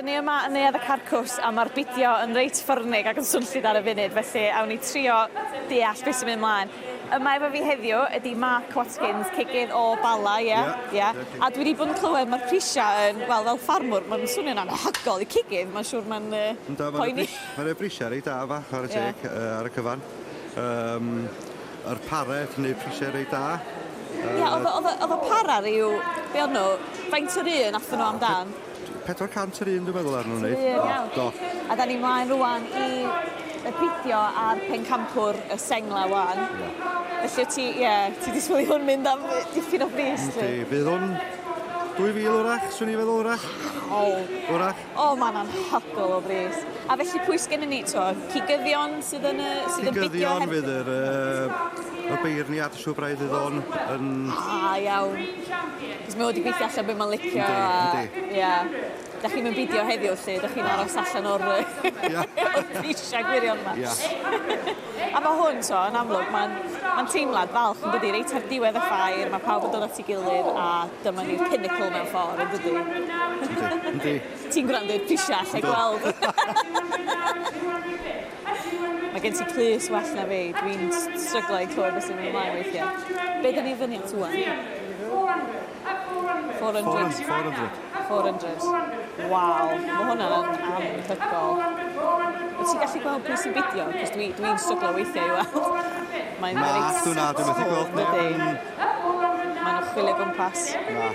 Da ni yma yn Neuadd y Carcws a mae'r bidio yn reit ffyrnig ac yn swnllyd ar y funud, felly awn ni trio deall beth sy'n mynd mlaen. Yma efo fi heddiw ydy Mark Watkins, cigydd o Bala, ie? Ie. Yeah. A dwi wedi bod yn clywed mae'r prisiau yn, wel, fel ffarmwr, mae'n swnio'n anhygoel i cigydd, mae'n siŵr mae'n uh, poeni. Mae'n prisiau reit da fa, chwarae teg, yeah. Ar y cyfan. Yr pared neu prisiau reit da. Ie, oedd y para rhyw, be o'n nhw, faint yr un athyn nhw amdan? 400 yr un dwi'n meddwl arnyn nhw'n neud. Iawn. Do. A da ni mlaen rwan i y pidio a'r pencampwr y sengla wan. Yeah. Felly ti, ie, yeah, ti di sbwylio hwn mynd am dipyn o bris. Yndi, fydd hwn 2000 wrach, swn i'n feddwl wrach. O. Wrach. O, mae'n anhygoel o bris. A felly pwy sgennyn ni, t'wo, cigyddion sydd yn y sydd yn bidio Cigyddion fydd yr uh, y beirniad siŵr braidd fydd o'n yn... Ah, iawn. Cos mae o wedi gweithio allan beth mae'n licio. Yndi, yndi. Ia. Da chi'n mynd bidio heddiw, lle, da chi'n aros allan o'r, o'r prisiau gwirion yma. Ia. A mae hwn, so, yn amlwg, mae'n ma teimlad falch yn dydi, reit ar diwedd y ffair, mae pawb yn dod at ei gilydd a dyma ni'r pinnacle mewn ffordd, yn dydi? Yndi, yndi. Ti'n gwrando i'r prisiau allai gweld. Mae gen ti clust well na fi, dwi'n stryglo i clywed beth sy'n mynd ymlaen weithiau. Be dyn ni fyny at ŵan? 400. 400. 400. Waw, mae hwnna'n anhygoel. Wyt ti'n gallu gweld pwy sy'n bidio? Cos dwi'n dwi stryglo weithiau i weld. Mae'n Na, dwi'n na, dwi'n methu gweld neb yn... Maen nhw'n chwilio gwmpas. Na.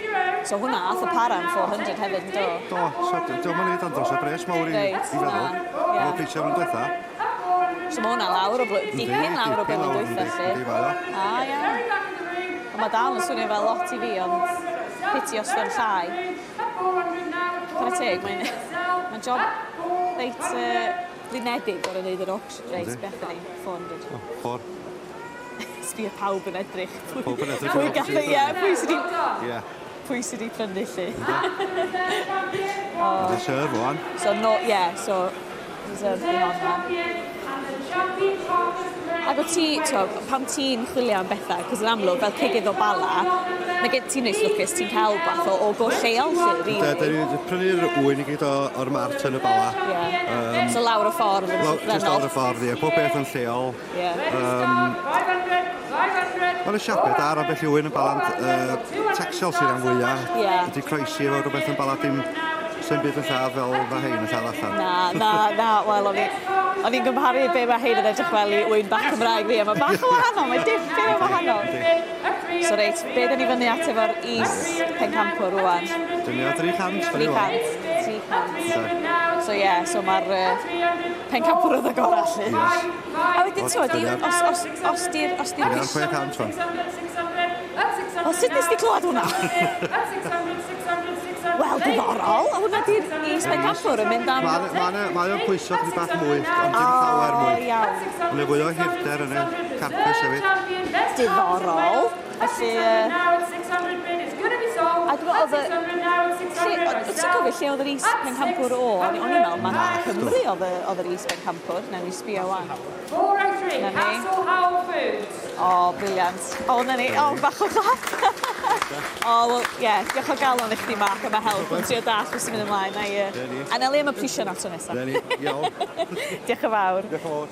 So hwnna, ath y para am 400 hefyd, yn do? Do, so diolch yn neud andros o bres mawr i, Reit, i feddwl. na, ie. Efo prisiau flwyddyn diwetha. So mae hwnna lawr o dipyn lawr o blwyddyn dwytha, lle. Yndi, mae o. Ah, iawn. Ond mae dal yn swnio fel lot i fi, ond piti os dio'n llai. Chwarae teg, mae'n mae job reit blinedig o'r wneud yr auction. Reit, beth ni? 400. O, 4. Sbio pawb yn edrych. Pawb yn edrych Pwy gath e, ie, pwy sydd wedi... Ie. Pwy sydd wedi prynu lle. Reserve wan. So, no, yeah, so, reserve di hon wan. Ac o ti, t'wo, pan ti'n chwilio am bethau, cos yn amlwg, fel cigydd o Bala, mae gen ti'n neis lwcus, ti'n cael fath o, o go lleol, lle, Da, really. da ni wedi prynu'r ŵyn i gyd o'r mart yn y Bala. Yeah. So lawr y ffordd yn Just lawr y ffordd, ie. Pob beth yn lleol. Yeah. Mae'n y siapau da ar ambell i ŵyn yn Bala, ond Texel sydd am fwyaf. Ie. Wedi croesi efo rhywbeth yn Bala, dim sy'n byd yn lladd fel mae hein yn lladd allan. Na, na, na, wel, o'n i'n gymharu be mae hein yn edrych fel i ŵyn bach Cymraeg fi, a mae bach o wahanol, mae dipyn o wahanol. So reit, be dyn ni fyny at efo'r is pencampwr rwan? Dyn ni ar 300. 300, 300. So ie, yeah, so mae'r pencampwr oedd y gorau, lly. Yes. A wedyn, ti'n gwbod, os, os, os di'r... Os di'r Dyn ni ar 600 wan. O, sut nes di clywed hwnna? Wel, diddorol. Hwnna di'r is pencampwr yn mynd am... Mae o'n pwyso chydig bach mwy, ond dim llawer O, mwy. iawn. Mae'n fwy o hirder yn y carcas hefyd. Diddorol. Felly, a dwi'n meddwl oedd y... Lle, o- ti'n cofio lle oedd yr is pencampwr o? O'n i'n meddwl, mae Na, Cymru oedd oedd yr is pencampwr. Nawn ni sbio wan. 403, Na ni. Castle Howell Foods. O, brilliant. O, na ni. O, bach o clap. O, wel, ie, yeah, diolch o galon i chdi, Mark, am y help yn trio dall beth sy'n mynd ymlaen. Na i, Na ni. anelu am y prisio na tro nesaf. Na ni, iawn. Diolch yn fawr. Diolch yn fawr.